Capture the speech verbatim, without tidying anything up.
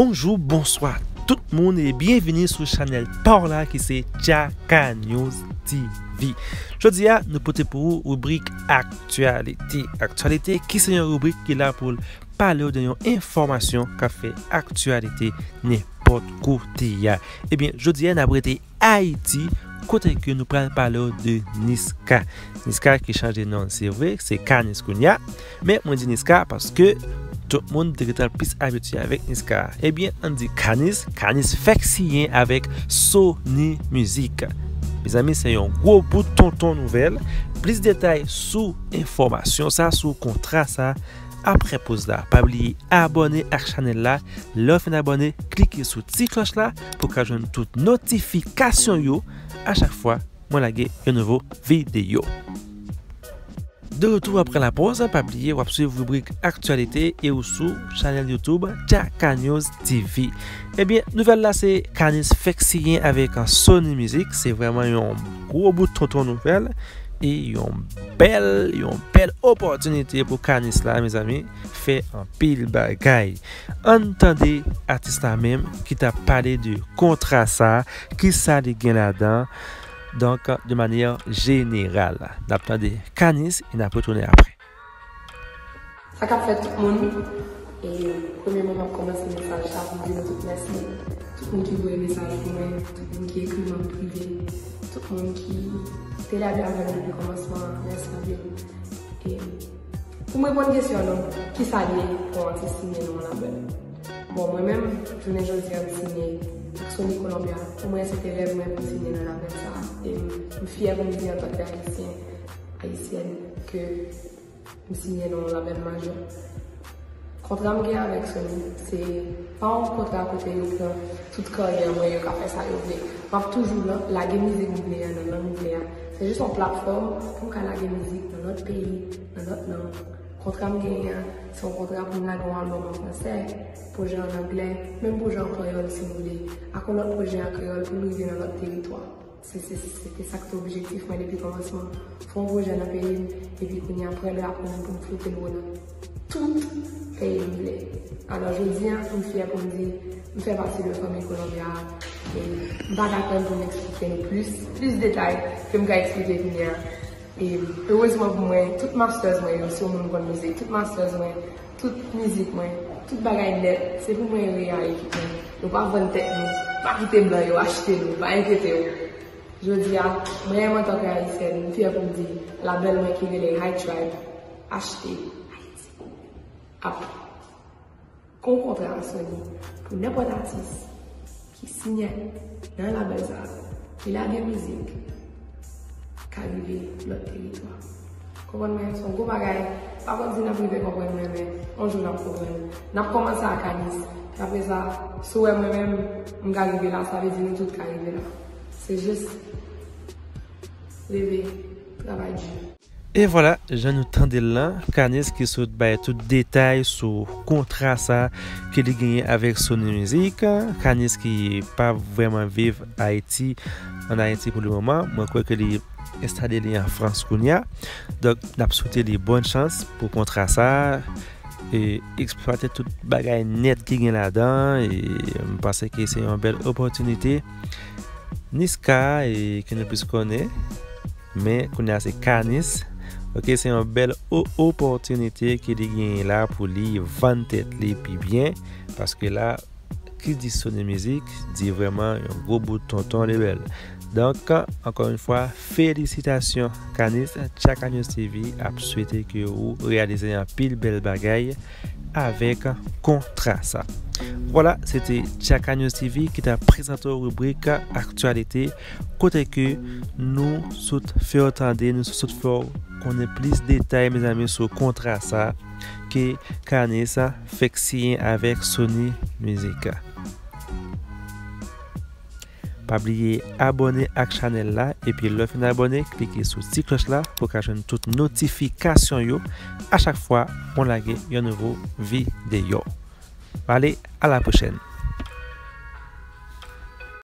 Bonjou, bonswa tout moun e byenvini sou chanèl pa w la ki se Tchaka News T V. Jodi a, nou pote pou ou ribrik aktyalite. Aktyalite ki se yon ribrik ki la pou l pale w de yon enfòmasyon k ap fè aktyalite nenpòt kote a. Ebyen, jodi a, n ap rete Ayiti, kote ke nou pral pale w de Niska. Niska ki chanje non, se vre, se Kanis kounye a. Men mwen di Niska paske tout moun te gentan plis abitye avèk Niska. Ebyen, ann di Kanis, Kanis fèk siyen avèk Sony Music. Mezanmi, se yon gwo bout tonton nouvèl. Plis detay sou enfòmasyon sa, sou kontra sa, apre poz la. Pa bliye abòne ak chanèl la. Lè w fin abòne, klike sou ti klòch la pou w ka jwenn tout notifikasyon yo a chak fwa mwen lage yon nouvo videyo. De retou apre lapòz, pa bliye w ap swiv ribrik aktyalite e ou sou chanèl YouTube Tchaka News T V. Ebyen, nouvèl la se Kanis fèk siyen avèk Sony Music. Se vrèman yon gwo bout tonton nouvèl e yon bèl, yon bèl opòtinite pou Kanis la, mezanmi, fè anpil bagay. Ann tande atis la menm ki t ap pale de kontra sa, kisa li gen ladan. Donk, de manyè jeneral, n ap tande Kanis e n ap retounen apre. Sa k ap fèt tout moun? E premyèman, m ap kòmanse mesaj sa pou di nou tout mèsi. Tout moun ki voye mesaj pou mwen, tout moun ki ekri m an prive, tout moun ki te la avè m depi kòmansman an, mèsi anpil. E pou m reponn kesyon nou, kisa l ye pou yon atis siyen nan yon labèl? Bon, mwen menm, jounen jodi a, m siyen ak Sony Columbia. Pou mwen, se te rèv mwen pou m siyen nan labèl sa a. E m, m fyè pou m di antanke Ayisyen, Ayisyèn, ke m siyen nan yon labèl majè. Kontra m gen avèk Sony, se pa yon kontra kote yo pran tout karyè mwen, yo ka fè sa yo vle. M ap toujou la, lage mizik m vle a, nan lang m vle a. Se jis yon platfòm pou m ka lage mizik nan lòt peyi, nan lòt lang. Kontra m genyen an, se yon kontra pou m lage yon albòm an fransè, pwojè an anglè, menm pwojè an kreyòl si m vle, ak yon lòt pwojè an kreyòl pou m rive nan lòt teritwa. Se, se, se te sa k te objektif mwen depi kòmansman. Fè yon pwojè nan peyi m, epi kounye a pran drapo m pou m floute l wè nan tout peyi m vle. Alò, jodi a, m fyè pou m di, m fè pati de fanmi Columbia a, e m pa ka tann pou m eksplike nou plis, plis detay ke m ka eksplike kounye a. E erezman pou mwen, tout masters mwen yo, si yon moun konn mizik, tout masters mwen, tout mizik mwen, tout bagay nèt, se pou mwen yo ye a, ekip mwen. Nou pa vann tèt nou, pa kite blan yo achte nou, pa enkyete w. Jodi a, mwen menm antanke Ayisyèn, m fyè pou m di, labèl mwen ki rele High Tribe, achte Ayiti. Ap Gon kontra a Sony pou nenpòt atis ki siyen nan labèl sa a, ki lage mizik, ka rive lòt teritwa. Konprann mwen, se yon gwo bagay. Pa konn si n ap rive konprann mwen, men yon jou n ap konprann. N ap kòmanse ak Kanis. Apre sa, si w wè mwen menm, m ka rive la, sa vle di nou tout ka rive la. Se jis leve, travay di. E vwala, jan nou tande l lan, Kanis ki sot bay tout detay sou kontra sa ke li genyen avèk Sony Music. Kanis ki pa vrèman viv Ayiti, ann Ayiti pou le moman. Mwen kwè ke li enstale li an Frans kounye a. Donk, n ap swete li bòn chans pou kontra sa. E eksplwate tout bagay nèt ki gen ladan. E m panse ke se yon bèl opòtinite. Niska, e ke nou plis konnen. Men kounye a se Kanis. Ok, se yon bèl o-, opòtinite ke li genyen la pou li vann tèt li pi byen. Paske la, ki di Sony Music, di vrèman yon gwo bout tonton lebèl. Donk, ankò yon fwa, felisitasyon Kanis. Tchaka News T V ap swete ke ou reyalize anpil bèl bagay avèk kontra sa. Vwala, se te Tchaka News T V ki t ap prezante w ribrik aktyalite, kote ke nou sot fè w tande, nou sot fè w konnen plis detay, mezanmi, sou kontra sa ke Kanis fèk siyen avèk Sony Music. Pa bliye abòne ak chanèl la, epi lè w fin abòne, klike sou ti klòch la pou w ka jwenn tout notifikasyon yo a chak fwa mwen lage yon nouvo videyo. Ale, a la pwochèn!